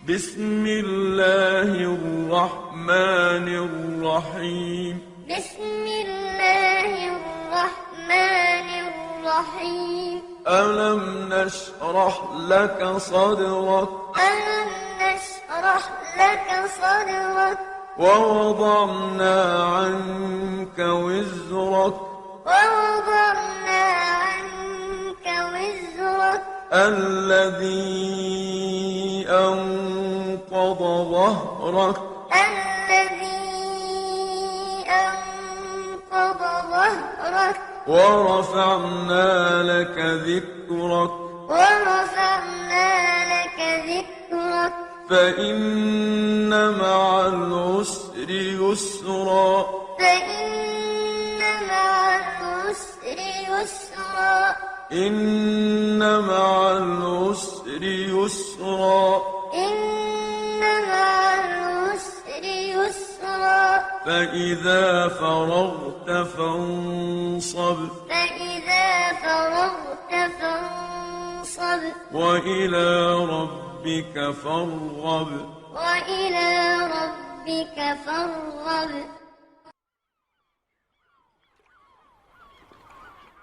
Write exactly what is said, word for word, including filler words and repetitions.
بسم الله الرحمن الرحيم. بسم الله الرحمن الرحيم. ألم نشرح لك صدرك. ألم نشرح لك صدرك. ووضعنا عنك وزرك. ووضعنا عنك وزرك. الذي أنقض ظهرك. الذي أنقض ظهرك. ورفعنا لك ذكرك. ورفعنا لك ذكرك. فإن مع العسر يسرا. فإن مع العسر يسرا. إن مع العسر يسرا. إن مع العسر يسرا. فإذا فرغت فانصب. فإذا فرغت فانصب. وإلى ربك فارغب. وإلى ربك فارغب.